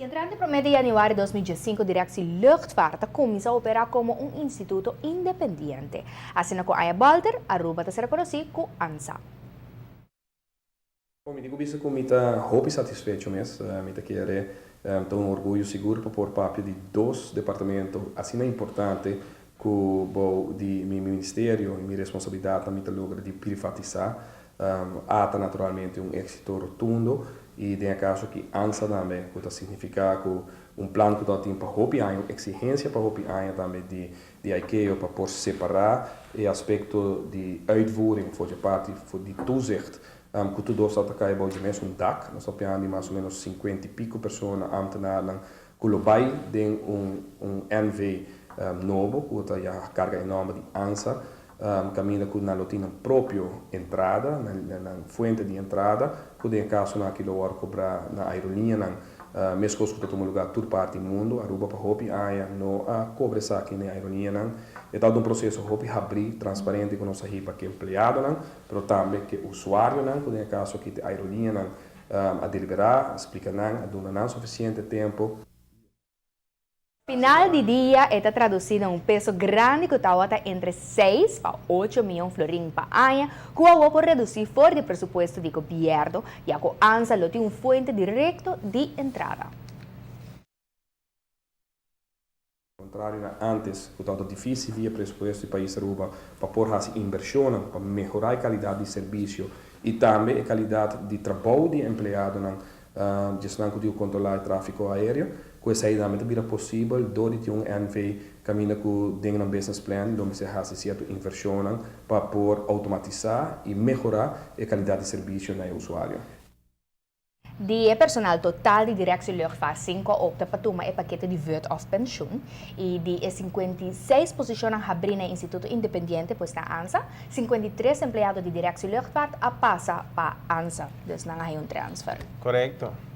Entrante promé di yanüari 2015 Directie Luchtvaart ta kuminsá operá komo un instituto independiente. Asina ku aña bolter, Aruba ta ser konosí ku ANSA. Mi tin ku bisa ku mi ta hopi satisfecho mes. Mi ta kere ta un orguyo sigur pa por papia di dos departamento asina importante ku bou di mi ministerio i mi responsabilidatnan mi ta logra di privatisá. A ta naturalmente un éksito rotundo i den e kaso aki ANSA tambe ku ta signifiká ku un plan ku tabatin pa hopi aña, un eksigensia pa hopi aña tambe di di ICAO pa por separá e aspekto di uitvoering for dje parti di toezicht ku tur dos ta kai bou dje mesun dak. Nos ta pian di mas o menos sinkuenta i piko persona, ámtenarnan, ku lo bai den un un NV nobo ku ta ya karga e nòmber di ANSA, kaminda ku nan lo tin nan propio entrada, nan nan fuente di entrada, ku den e kasonan aki lo wòrdu kobrá na aerolinianan, meskos ku ta tuma lugá tur parti mundu. Aruba pa hopi aña no a kobra esaki na e aerolinianan. E tabata un proseso hopi habrí, transparente ku nos a hiba ku empleadonan, pero tambe ku e usuarionan, ku den e kaso aki ta e aerolinianan, a deliberá, a splika nan, a duna nan sufisiente tempu. Final di dia e ta tradusí na un peso grandi ku tabata entre seis pa ocho mion florin pa aña, ku awor por redusí for di presupuesto di gobièrnu, ya ku ANSA lo tin un fuente direkto di entrada. Kontrario na ántes, ku tabata difísil via presupuesto di pais Aruba pa por hasi invershonnan pa mehorá e kalidat di servisio i tambe e kalidat di trabou di e empleadonan, Djesnan ku tin ku kontrolá e tráfiko aéreo, ku esei tambe ta bira posibel dor di tin un NV kaminda ku den nan business plan lo mester hasi sierto invershonnan pa por outomatisá i mehorá e kalidat di servisio na e usuario. Di e personal total di Directie Luchtvaart sinku a opta pa tuma e pakete di vùt òf penshun i di e 56 posishonnan habrí na e instituto independiente, pues na ANSA, 53 empleado di Directie Luchtvaart a pasa pa ANSA, dus nan a haña un transfer. Korekto.